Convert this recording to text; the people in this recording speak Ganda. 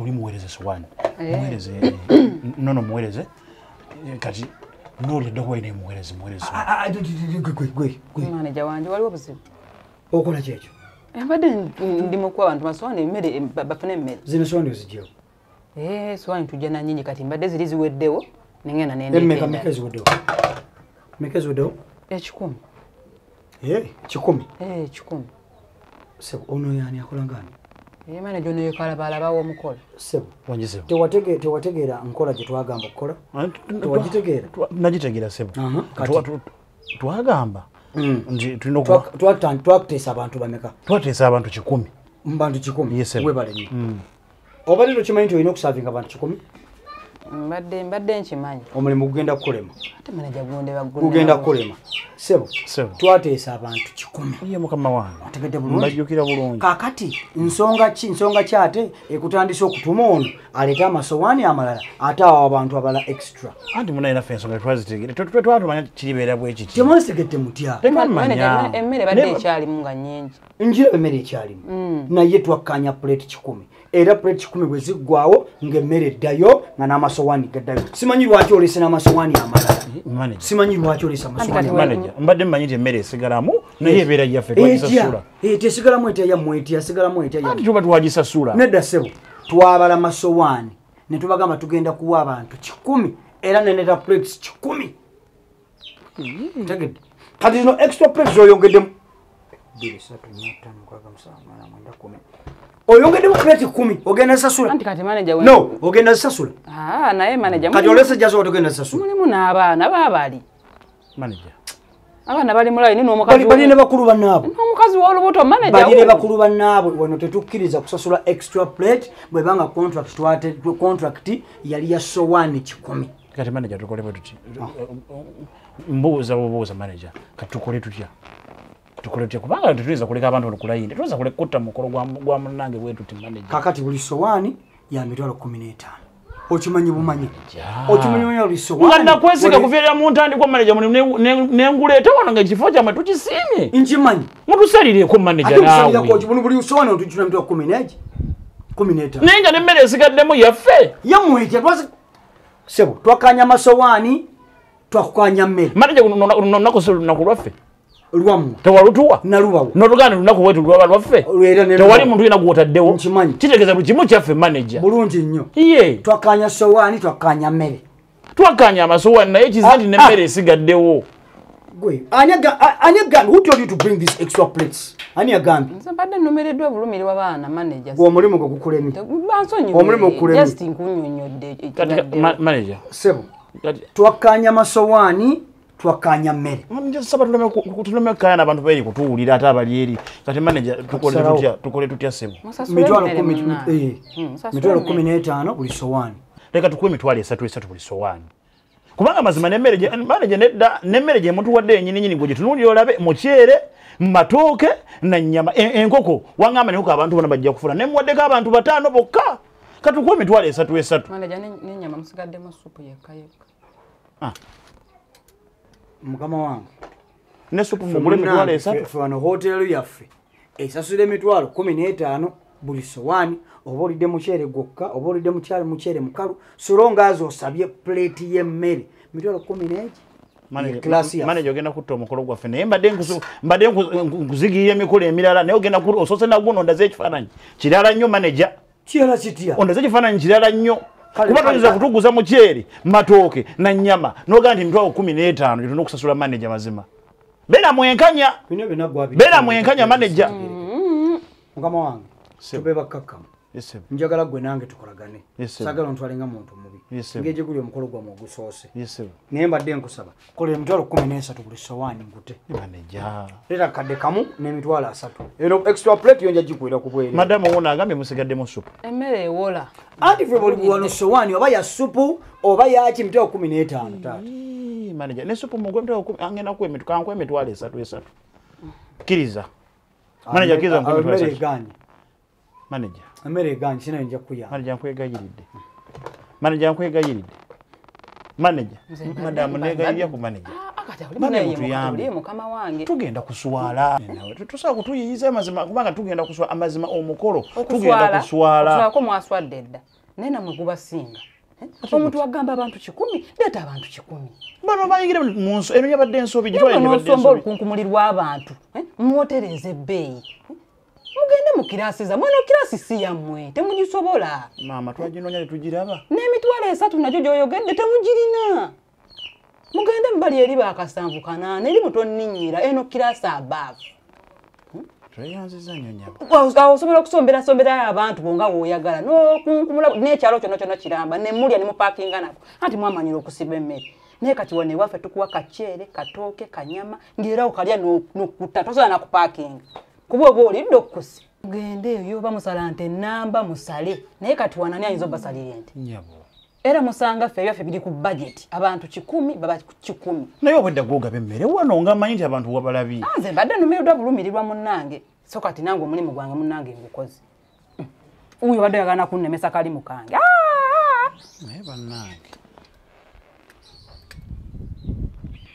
Oli muweereze sowaani. Muweereze nono muweereze kati noli dda kuba muweereze muweereze. Gwe. Manager wanje waliwo obuzibu. Okola ki ekyo? Mbadde ndi mu kuwa abantu masowaani emmere bafune emmere. Zino sowaani ozigyewo? Sowaani tujja na nnyingi kati mbadde ziri ziweddewo nengenda nendeeta. Mmeka eziweddewo? Mmeka eziweddewo? 1,000. 1,000? 1,000. Sebo ono yani akola ngani? Manager ono yekalabalabawo omukolo. Sebo tewategeera nkola gye twagamba okukola? Tewagitegeera? Nagitegeera sebo. Twagamba nti tulina twakuteesa abantu bameka? Twateesa abantu 1,000. Bantu 1,000? Webale nnyo. Obadde tokimanyi nti olina okusaavinga abantu 1,000? Mbadde nkimanyi. Omulimu gugenda kukulema. Ate manager gugenda kukulema. Sebo, twateesa abantu 1,000. Ye mukama wange. Otegedde bulungi? Mbajjukira bulungi. Kaakati nsonga ki ate ekutandise okutuma ono aleete amasowaani amalala ate awo abantu abalala extra. Anti munaye naffe ensonga twazitegeera. Twatumanya kiribeera bwe kiti. Temwazitegedde mutya? Manager emmere badde ekyalimu nga nnyingi. Njira emmere ekyalimu. Naye twakkanya plate 1,000. Era plate 1,000 bwe ziggwawo ng'emmere eddayo nga n'amasowaani gaddayo. Simanyi lwaki oleese n'amasowaani amalala. Simanyi lwaki oleese amasowaani amalala. Mbadde mmanyi nti emmere esigalamu naye ebeera yaffe twagisasula. Tesigalamu etya yammwe etya sigalamu etya yammwe. Anti tuba twagisasula. Nedda ssebo, twabala masowaani ne tubagamba tugenda kuwa abantu 1,000 era ne neta plates 1,000. Tegedde. Kati zino extra plates z'oyongeddemu. 2, 3, 4, 5, 6, 7, 8, 9, 10. Oyongeddemu plate 10 ogenda sasula. Anti kati manager we. No, ogenda sasula. Naye manager. Kati olese jazo otogenda sasula. Mulimu n'abaana baabali. Manager. Abaana bali mu line n'omukazi. Bali ne bakulu bannaabwe. N'omukazi w'olubuto manager. Bali ne bakulu bannaabwe wano tetukkiriza kusasula extra plate bwe banga contract yali ya sowaani 1,000. Kati manager tukole bwe tuti. Mbuuza manager. Kati tukole tutya? Tukole tutya kubanga tetuyinza kuleka abantu bano ku layini. Tetuyinza kutta mukolo gwa munnange bwe tuti manager. Kakati buli sowaani ya mitwalo 15. Okimanyi bumanyi. Okimanyi bumanyi buli sowaani. Nga nakwesiga kuviirira mu ntandikwa manager mulimu nenguleeta wano ng'ekifo kyammwe tukisiimye. Nkimanyi. Mutusalireko manager naawe. Ate musalirako buli sowaani otujjula mitwalo 15. Naye nga n'emmere esigaddemu yaffe. Yammwe etya Sebo, twakkaanya masowaani, twakkaanya mmere. Manager luno lunaku lwaffe. Lwammwe. Tewalutuwa? Nalubawa. N'oluganda lunaku bwetu lwaba lwaffe. Tewali muntu yenna gw'otaddewo. Nkimanyi. Kitegeeza buli kimu kyaffe manager. Bulungi nnyo. Ye. Twakkaanya sowaani, twakkaanya mmere. Twakkaanya amasowaani naye kizibu nti n'emmere esigaddewo. Gwe, ani agambye, who told you to bring these extra plates? Ani agambye? Nze mbadde nnumiddwa obulumirwa baana manager. Gwe omulimu gwe gukulemye. Bansonyiwe. Omulimu gukulemye. Just nkunnyonnyodde. Kati manager. Sebo. Twakkaanya masowaani, twakkaanya mmere. Saba tuleme kukkaanya abantu b'eri kutuwulira ate abali eri. Kati manager tukole tutya sebo. Mitwalo 15 buli sowaani. Leka tukuwe mitwalo 3 buli sowaani. Kubanga mazima n'emmere manager nedda n'emmere gye mutuwadde yennyini nnyini gwe gitunuulira olabe mukyere matooke na nnyama enkoko wangamba nenkoko abantu bonna bajja kufuna ne muwaddeko abantu 5 bokka. Katukuwe mitwalo 3. Manager n'ennyama musigaddemu ssupu yekka yekka. Mukama wange. Ne ssupu mugule mitwalo 3. Ffe wano hoteeri yaffe esasula emitwalo 15 buli sowaani oba olidde muceere gwokka oba olidde muceere mukalu so osabye plate y'emmere mitwalo 11. Manager ogenda kutta omukolo gwaffe naye mbadde nkuzigirira emikolo emirala naye ogenda osoose naguno ondaze ekifaananyi kirala nnyo manager. Kirala kitya? Ondaze ekifaananyi kirala nnyo. Kuba toyinza kutuguza muceere matooke na nnyama n'ogamba nti emitwalo 15 gye tulina okusasula manager mazima. Beera mwenkanya. Beera mwenkanya manager. Mukama wange tube bakkakkamu. Njagala gwe nange tukolagane. Saagala ontwale nga muntu mubi. Ng'egye guli omukolo gwammwe ogusoose. Naye mbadde nkusaba kola emitwalo 13 buli sowaani nkute. Leeta akadde kamu n'emitwalo 3. Eno extra plate yo nja gikuwera ku bwereere. Madamu wuuno agambye musigaddemu ssupu. Emmere ewola. Anti ffe buli wano sowaani oba ya ssupu oba yaki mitwalo 15 taata. Manager ne ssupu mugwe mitwalo 10 ngenda kuwa emitwalo 3. Kkiriza. Manager kkiriza nkuwe emitwalo 3. Manager. Emmere egaanye sina nja kuyamba. Manager nkwegayiridde. Manager nkwegayiridde. Manager. Madamu neegayirira ku manager. Kati mukama wange tugenda kuswala. Tusobola kutuyiyiza amazima kubanga tugenda kuswala amazima omukolo tugenda kuswala. Okuswalako mwaswadde dda naye namwe gubasinga. Omuntu wagamba abantu 10 leeta abantu 10. Bano bayingira mu nso eno yabadde ensobi gitwale ne badde olukunkumuli lw'abantu mwotereze ebbeeyi. Mugende mu kirasi zammwe, eno kirasi si yammwe temugisobola. Maama twaginoonya tetugiraba. N'emitwalo 3 nagyo gy'oyogedde temugirina. Mugende mubali eri bakasanvu 8 eri mutonninnyira eno kirasi above. Tweyanziza nnyo nnyabo. Osobola okusomberasomberayo abantu bo nga w'oyagala n'okunkumula n'ekyalo kyonna kyonna kiramba ne mulya ne mupaakinga nako anti mwamanyira okusiba emmere. Naye kati wano ewaffe tukuwa kaceere, katooke, kanyama ng'era okalya n'okutta tosobola na kupaakinga kuba oba olidde okkusi. Mugende eyo bamusala nte ennamba musale naye kati wano ani ayinza obbasalira ente? Nnyabo. Era musanga ffe ebyaffe biri ku budget abantu 10 baba 10. Naye obwedda gw'ogaba emmere wano nga mmanyi nti abantu wabalabye. Nze mbadde nnumirirwa bulumirirwa munnange so kati nange omulimu gwange munnange ngukoze. Uyo badde ayagala kunnemesa kalimu kange.